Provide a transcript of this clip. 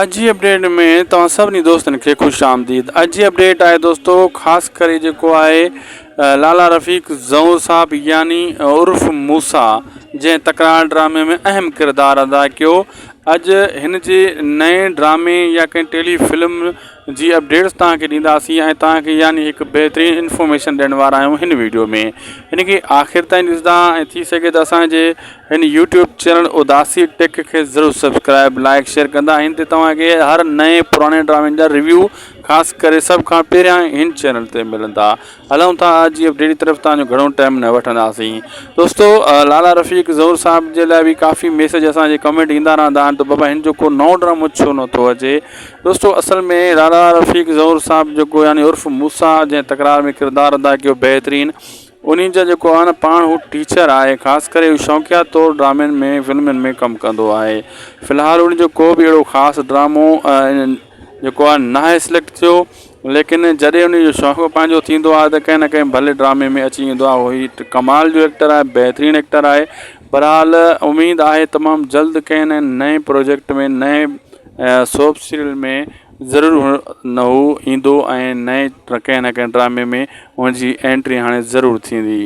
اڄ جي اپڊيٽ ۾ توهان سڀني دوستن کي خوش آمديد اڄ جي اپڊيٽ آهي دوستو خاص ڪري جيڪو آهي لالا رفيق زئور صاحب يعني عرف موسيٰ جنهن تڪرار ڊرامي ۾ اهم ڪردار ادا ڪيو اڄ هن جي نئين ڊرامي يا ڪنهن ٽيلي فلم جي اپڊيٽس توهان کي ڏينداسين ۽ توهان کي يعني هڪ بهترين انفارميشن ڏيڻ وارا آهيون هن ويڊيو ۾ هن کي آخر تائين ڏسندا ۽ ٿي سگهي ته اسان جي هن يوٽيوب چينل اداسي ٽيڪ کي ضرور سبسڪرائب لائڪ شيئر ڪندا هن تي توهان کي هر نئين پراڻي ڊرامن جا ريويو خاص ڪري سڀ کان پهريان هن چينل تي ملندا هلون ٿا اڄ جي اپڊيٽ جي طرف توهان جو گهڻو ٽائيم نه وٺنداسين دوستو لالا رفيق ظهور صاحب جي لاء به ڪافي ميسج اسان جي ڪمينٽ ايندا رهندا آهن ته بابا هن جو ڪو نئون ڊرامو ڇو نٿو اچي دوستو اصل ۾ لالا رفيق ظهور صاحب جيڪو يعني عرف موسيٰ جنهن تڪرار ۾ ڪردار ادا ڪيو بهترين انهي جا جيڪو آهي نه پاڻ هو ٽيچر آهي خاص ڪري هو شوقيا طور ڊرامن ۾ فلمن ۾ ڪم ڪندو آهي في الحال ان جو ڪو به اهڙو خاص ڊرامو جيڪو آهي ناهي سليڪٽ ٿيو ليڪن جڏهن ان جو شوق پنهنجو ٿيندو آهي ته ڪنهن نه ڪنهن ڀلي ڊرامي ۾ اچي ويندو آهي هو هي ڪمال جو ايڪٽر آهي بهترين ايڪٽر آهي بهرحال اميد آهي تمام جلد ڪنهن نئين پروجيڪٽ ۾ نئين سوپ سيريل ۾ ضرور نه هو ايندو ۽ نئين ڪنهن نه ڪنهن ڊرامي ۾ هن جي انٽري هاڻي ضرور ٿيندي.